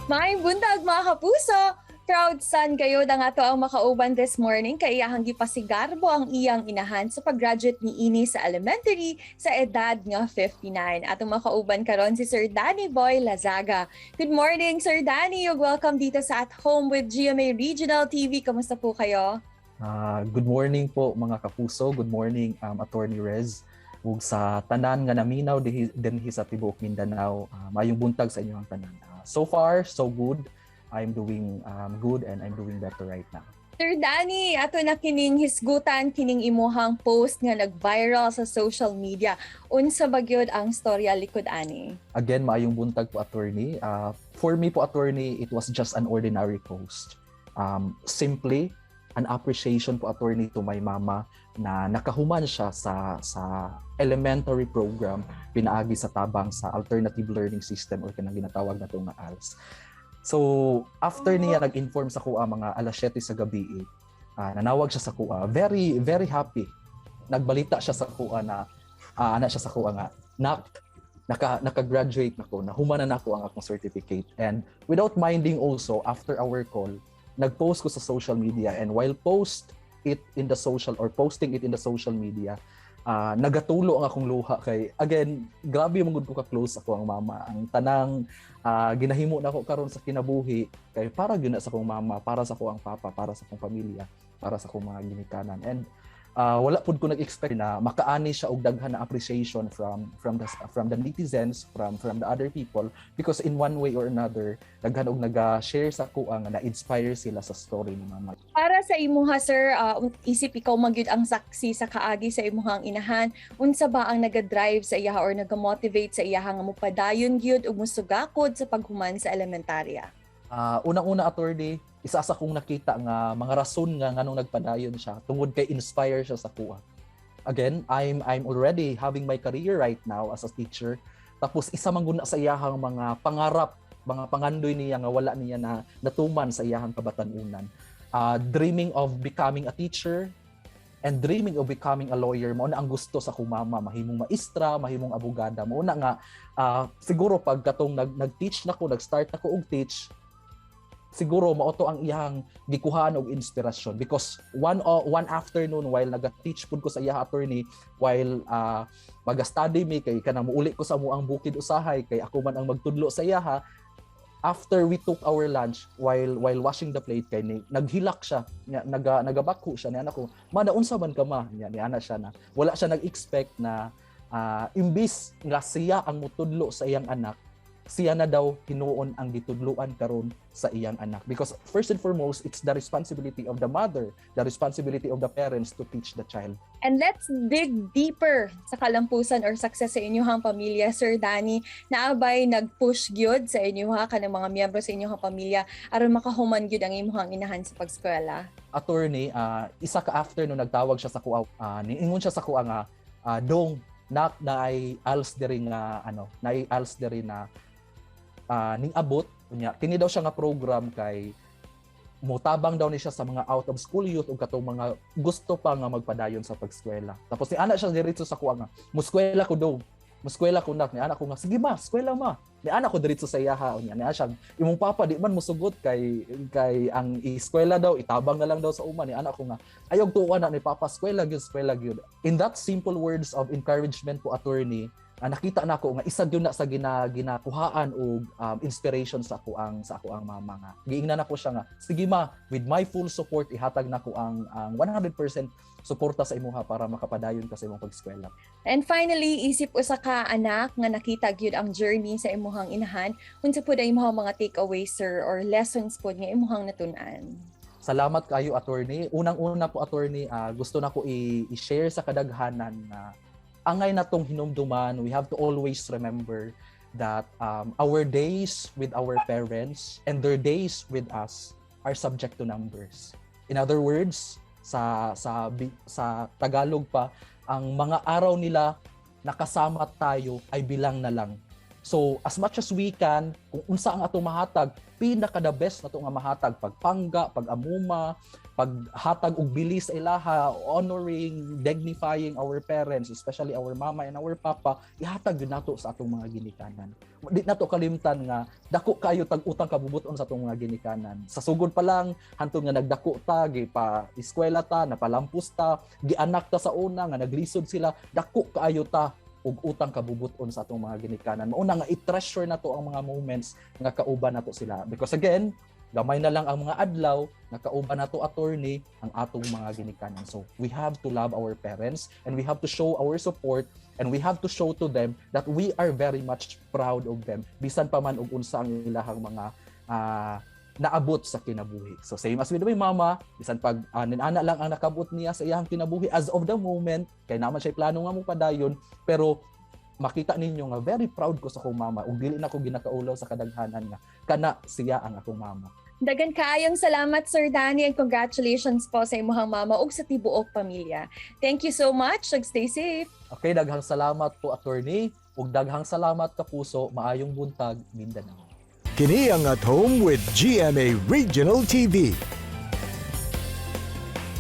Maayong buntag, mga kapuso! Proud son kayo ang atoang makauban this morning kay iyahang gipasigarbo ang iyang inahan sa pag-graduate niini sa elementary sa edad nga 59. Atong makauban karon si Sir Danny Boy Lazaga. Good morning, Sir Danny, ug welcome dito sa At Home with GMA Regional TV. Kamusta po kayo? Good morning po, mga kapuso. Good morning, Attorney Rez. Ug sa tanan nga naminaw dinhi sa tibuok Mindanao, maayong buntag sa inyong tanan. So far, so good. I'm doing good and I'm doing better right now. Sir Danny, ato na kining hisgutan kining imuhang post nga nag-viral sa social media. Unsa ba gyud ang storya likod ani? Again, maayong buntag po, Attorney. For me po, Attorney, it was just an ordinary post. Simply an appreciation po, Attorney, to my mama na nakahuman siya sa elementary program pinaagi sa tabang sa alternative learning system or kanang ginatawag nato nga ALS. So, after niya nag-inform sa kuha mga alas 7 sa gabi, nanawag siya sa kuha. Very, very happy. Nagbalita siya sa kuha na, ana siya sa kuha nga, "Nak, naka-graduate na ko, nahuman na nako ang akong certificate." And without minding also, after our call, nag-post ko sa social media, and while post it in the social or posting it in the social media, nagatulo ang akong luha kay again, grabe man gud ko ka close ako ang mama. Ang tanang ginahimo nako karon sa kinabuhi kay para gyud na sa akong mama, para sa akong papa, para sa akong pamilya, para sa akong mga ginikanan. And wala pud ko nag-expect na makaani siya og daghan na appreciation from the netizens, from the other people, because in one way or another, daghan og naga-share sa kuha nga na-inspire sila sa story ni mama. Para sa imuha, sir, isip ikaw man gyud ang saksi sa kaagi sa imuhang inahan, unsa ba ang naga-drive sa iyaha or naga-motivate sa iyaha nga mopadayon gyud ug mosugakod sa paghuman sa elementarya? Unang-una, Attorney, isa sa kong nakita nga mga rason nga nganong nagpadayon siya tungod kay inspire siya sa kuha. Again, I'm already having my career right now as a teacher. Tapos isa man gud na sa iyahang mga pangarap, mga pangandoy niya nga wala niya na natuman sa iyahang kabatan-unan. Dreaming of becoming a teacher and dreaming of becoming a lawyer, mao na ang gusto sa akong mama, mahimong maestra, mahimong abogada. Mao na nga siguro pag katong nag-teach na ko, nag-start na ko og teach, siguro mao to ang iyang gikuhaan og inspirasyon, because one afternoon while naga-teach pud ko sa iya, Attorney, while maga-study mi kay kanang muuli ko sa amoang bukid usahay kay ako man ang magtudlo sa iyaha, after we took our lunch, while washing the plate, kay ni, naghilak siya nya, nagabakho siya. Niana ko, "Ma, naunsa man ka, ma?" Nya niana siya na wala siya nag-expect na imbis nga siya ang mutudlo sa iyang anak, siya na daw hinuon ang gitudluan karon sa iyang anak, because first and foremost, it's the responsibility of the mother, the responsibility of the parents to teach the child. And let's dig deeper sa kalampusan or success sa inyong pamilya, Sir Danny. Naa bay nag-push gyud sa inyo kanang mga miyembro sa inyong pamilya aron makahuman gyud ang imong inahan sa pagskwela? Attorney, isa ka afternoon nagtawag siya sa kuha, niingon siya sa kuha nga, "Dong, nak, naay ALS diri nga ano, naay ALS diri na ning abot unya." Kini daw siya nga program kay mutabang daw ni siya sa mga out of school youth ug katong mga gusto pa nga magpadayon sa pagskwela. Tapos ni ana siya diretso sa kuha nga, "Muskwela ko daw. Muskwela ko, nak." Ni ana ko nga, "Sige ma, eskwela ma." Ni ana ko diretso sa iyaha unya. Ni siya, "Imong papa di man musugot kay ang eskwela daw itabang na lang daw sa uma." Ni ana ko nga, "Ayaw tuwa na ni papa, eskwela gyud, eskwela gyud." In that simple words of encouragement po, Attorney, nakita nako nga isa gyud na sa ginakuhaan og inspiration sa ako ang mama nga giingnan nako siya nga, "Sige ma, with my full support, ihatag nako ang 100% suporta sa imuha para makapadayon ka sa imong pag-eskwela." And finally, isip usa ka anak nga nakita gyud ang journey sa imuhang inahan, unsa pud ang imuhang mga takeaways, sir, or lessons pud nga imuhang natun-an? Salamat kayo, Attorney. Unang-una po, Attorney, gusto nako i-share sa kadaghanan na angay natong hinumduman, we have to always remember that our days with our parents and their days with us are subject to numbers. In other words, sa Tagalog pa, ang mga araw nila nakasama tayo ay bilang na lang. So as much as we can, kung unsa ang atong mahatag, pinaka the best nato nga mahatag, pagpangga, pag-amuma, paghatag og bilis sa ilaha, honoring, dignifying our parents, especially our mama and our papa, ihatag gyud nato sa atong mga ginikanan. Di nato kalimtan nga dako kayo tag utang kabubuton sa atong mga ginikanan. Sa sugod pa lang hantod nga nagdako ta, gi pa eskwela ta, napalampos ta, gianak ta sa una nga naglisod sila, dako kaayo ta og utang kabubuton sa atong mga ginikanan. Mauna nga i-treasure nato ang mga moments nga kauban nato sila. Because again, gamay na lang ang mga adlaw nga kauban nato, attorney, ang atong mga ginikanan. So we have to love our parents and we have to show our support and we have to show to them that we are very much proud of them, bisan pa man og unsa ang ilahang mga naabot sa kinabuhi. So same as with my mama, bisan pag ninana lang ang nakabot niya sa iyang kinabuhi as of the moment, kay naman siya plano nga mo padayon, pero makita ninyo nga very proud ko sa akong mama ug dili na ko ginakaulaw sa kadaghanan nga kana siya ang akong mama. Dagan kaayong salamat, Sir Danny, and congratulations po sa imuhang mama ug sa tibuok pamilya. Thank you so much ug stay safe. Okay, daghang salamat po, attorney, ug daghang salamat, kapuso, maayong buntag, Mindanao. Kini ang At Home with GMA Regional TV.